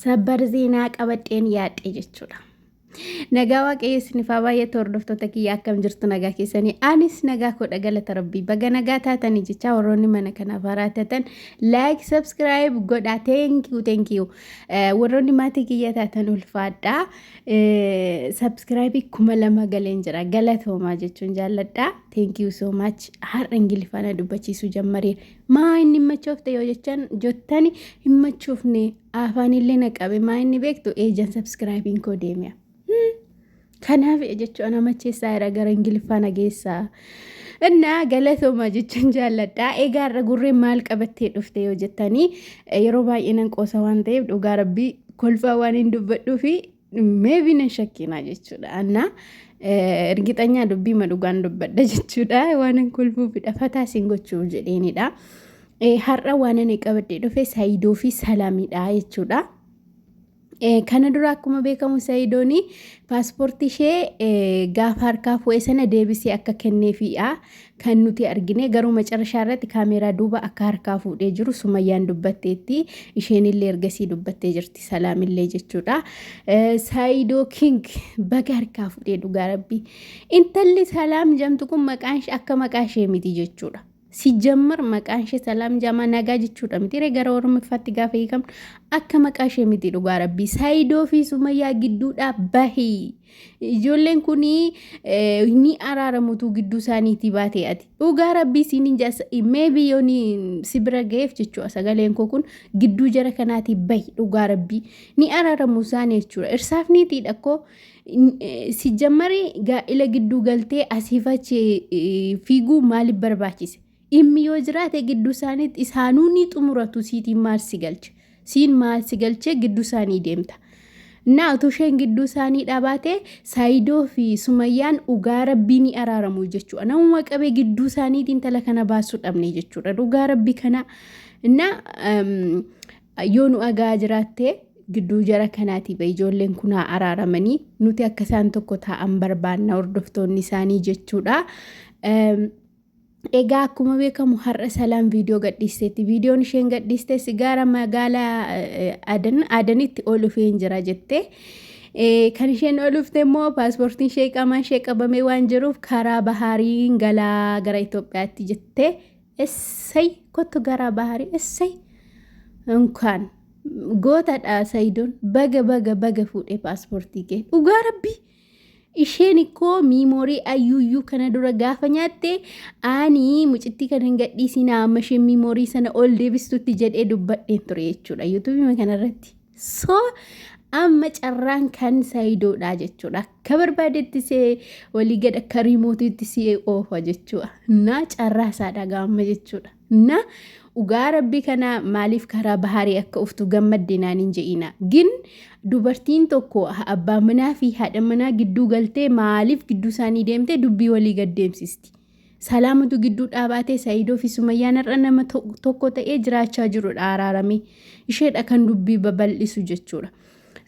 Sabbar zeenaa qabadheen yaadhe jechuudha. Nagaa waaqayyo isiniif haa baay'atu hordoftoota kiyya akkam jirtu nagaa keessanii anis nagaa koodha galata rabbii baga nagaa taatanii jechaa warroonni mana kanaaf haaraa taatan like subscribe godhaa thank you thank you warroonni maatii kiyya taatan ulfaadhaa subscribe 2000 galeen jira galatoomaa jechuun jaalladha thank you so much har'a ingiliffaan dubbachiisuu jammaree maa inni machoofte yoo jechan jottani hin machoofne Afaanillee na qabe maa inni beektu eejan subscribing koo deemea. Kanaaf jechuun ana macheessaa jira gara Ingiliffaa na geessaa. Innaa galatooma jechuun jaalladha. Egaa irra gurreen maal qabattee dhufte yoo jettanii yeroo baay'ee nan qoosa waan ta'eef dhugaa rabbii kolfaa waan hin dubbadhuu fi maybe nan shakkiinaa jechuudha. Annaa ergixanyaa dubbiima dhugaan dubbadha jechuudha. Waan hin kolfuufidha fataa siin gochuuf jedheenidha. Har'a waan ani qabadhee dhufe Saayidoo fi Salaamidha jechuudha. Kana dura akkuma beekamu Sayidoon paaspoortii ishee gaafa harkaa fu'e sana deebisee akka kenneefiidha kan nuti argine garuu macarashaa irratti kaameeraa duuba akka harkaa fuudhee jiru Sumayyaan dubbatteetti isheen illee ergasii dubbattee jirti Salaamillee jechuudha. Sayidoo King baga harkaa fuudhee dhugaa rabbii intalli Salaam jedhamtu kun maqaan ishee akka maqaa ishee miti jechuudha. Sijjammar maqaan ishee Salaam Jaamaa nagaa jechuudha miti ree gara Oromiffaatti gaafa hiikamnu akka maqaa ishee miti dhugaa rabbii Saayidoo fi Sumayyaa gidduudhaa bahi ijoolleen kun ni araaramutu gidduu isaaniitii baatee ati dhugaa rabbii siin hin jaasa maybe yoo ni si bira ga'eef jechuudha sagaleen koo kun gidduu jara kanaatii bahi dhugaa rabbii ni araaramu isaanii jechuudha irsaaf niitiidha koo Sijjammari gaa'ila gidduu galtee asiif achi fiiguu maaliif barbaachise? Dhimmi yoo jiraate gidduu isaaniitti isaanuu ni xumuratu siitiin maal si galche? Siin maal si galchee gidduu isaanii deemta? Naa utuu isheen gidduu isaanii dhabaate Saayidoo fi Sumayyaan dhugaa rabbii ni araaramu jechuudha. Namuma qabee gidduu isaaniitiin intala kana baasuu dhabne jechuudha. Dhugaa rabbii kana naa Yoo nu agaa jiraatte gidduu jara kanaatii ba'i ijoolleen kun haa araaramanii nuti akka isaan tokko taa'an barbaanna hordoftoonni isaanii jechuudha. Egaa akkuma beekamu har'a Salaam viidiyoo gadhiisteetti. Viidiyoon isheen gadhiistes gara magaalaa Adan Adanitti ol dhufeen jira jette. Kan isheen ol dhufte immoo paaspoortiin ishee qaamaan ishee qabamee waan jiruuf karaa bahaariin galaa gara Itoophiyaatti jette. Essay kottu garaa bahari essay እንኳን gootadha Sayidoon baga baga baga fuudhee paaspoortii kee dhugaa rabbii isheen ikkoo miimoorii ayyuuyyuu kana dura gaafa nyaatte ani mucittii kana hin gadhiisinaa amma isheen miimoorii sana ol deebistutti jedhee dubbadheen ture jechuudha yuutuubii kanarratti. So amma carraan kan sayidoodha jechuudha. Akka barbaadetti see walii gad akka riimootiitti see oofa jechuudha. Na carraa isaa dhaga'ama jechuudha. Na dhugaa rabbii kana maaliif karaa baharii akka uftu gammadde naan hin je'ina. Gin dubartiin tokko abbaa manaa fi haadha manaa gidduu galtee maaliif gidduu isaanii deemtee dubbii walii gad deemsisti. Salaamatu gidduu dhaabaatee Sa'iidoo fi Sumayyaan har'a nama tokko ta'ee jiraachaa jirudha araaramee. Isheedha kan dubbii babal'isu jechuudha.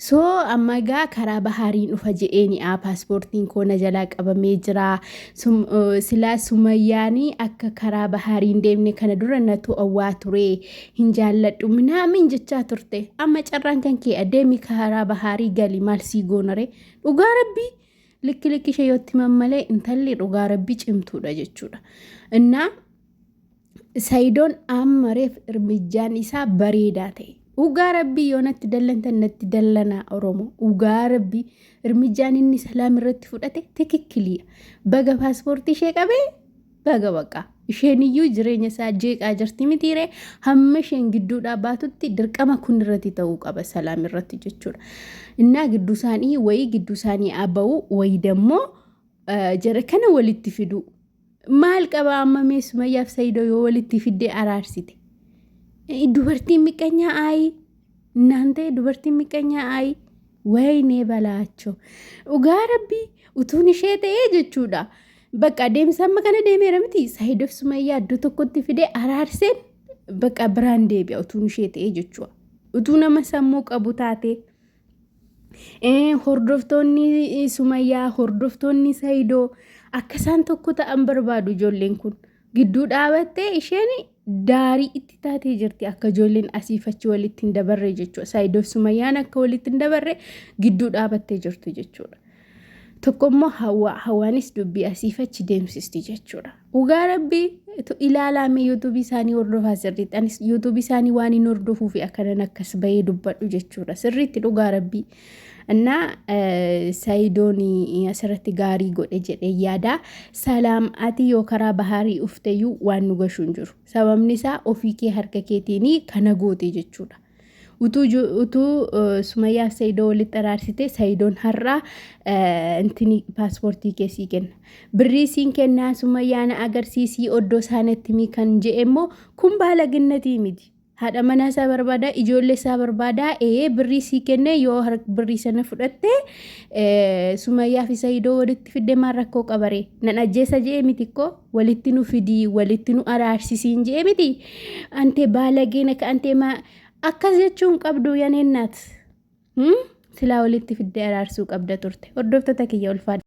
So amma egaa karaa bahaariin dhufa je'eeni a paaspoortiin koo na jalaa qabamee jira. Silaa Sumayyaanii akka karaa bahaariin deemne kana dura na to'awwaa ture hin jaalladhu minaamin jechaa turte. Amma carraan kan kee adeemi karaa bahaarii gali maal sii goonare dhugaa rabbii. Likki likki ishee yoo itti himan malee intalli dhugaa rabbii cimtuudha jechuudha. Innaa Sayidoon amma reef irmijjaan isaa bareedaa ta'e. Dhugaa rabbii yoo natti dallantan natti dallanaa Oromoo. Dhugaa rabbii irmijjaan inni salaam irratti fudhate tikikkiliya. Baga paaspoortii ishee qabee Baga baqa. Isheen iyyuu jireenya isaa jeeqaa jirti mitiiree hamma isheen gidduudhaa baatutti dirqama kun irratti ta'uu qaba salaam irratti jechuudha. Innaa gidduu isaanii wayii gidduu isaanii aba'u wayii dammoo jara kana walitti fiduu. Maal qaba amma mee Sumayyaaf Sayidoo yoo walitti fiddee araarsite. Dubartiin miqqanyaa aayii. Naan ta'e dubartiin miqqanyaa aayii. Wayinee balaachoo. Dhugaa rabbii utuun ishee ta'ee jechuudha. Bakka adeemsa amma kana deemeera miti. Saayidoof Sumayyaa iddoo tokkotti fidee araarseen bakka biraan deebi'a utuun ishee ta'ee jechuudha. Utuu nama sammuu qabu taatee. Hordoftoonni Sumayyaa, hordoftoonni Saayidoo akka isaan tokko ta'an barbaadu ijoolleen kun. Gidduu dhaabattee isheen Daarii itti taatee jirti akka ijoolleen asiif achi walitti hin dabarre jechuudha. Saayidoof Sumayyaan akka walitti hin dabarre gidduu dhaabattee jirtu jechuudha. Tokko immoo hawaa hawaanis dubbii asiif achi deemsisti jechuudha. Dhugaa rabbii ilaalaame yuutuubii isaanii hordofaa sirriitti. Anis yuutuubii isaanii waan hin hordofuufi akkanan akkas bahee dubbadhu jechuudha. Sirriitti dhugaa rabbii. Innaa Sayidoon asirratti gaarii godhe jedhee yaada. Salaam ati yoo karaa bahaarii ufteyyuu waan nu gashu hin jiru. Sababni isaa ofii kee harka keetiin kana goote jechuudha. Utuu utuu Sumayyaa fi Sayidoo walitti araarsite Sayidoon har'a intini paaspoortii kee sii kenna. Birrii siin kennaa Sumayyaa na agarsiisii oddoo isaanitti mii kan je'e immoo kun baalaginnatii miti. Haadha manaa isaa barbaada, ijoollee isaa barbaada, ee birrii sii kenne yoo birrii sana fudhatte Sumayyaa fi Sayidoo walitti fidde maal rakkoo qabare? Nan ajjeesa je'e miti koo walitti nu fidii walitti nu araarsisiin je'e miti. Antee baalageen akka antee maa akkas jechuun qabdu yaneennaat. Silaa walitti fiddee araarsuu qabda turte. Hordoftoota kiyya ulfaadha.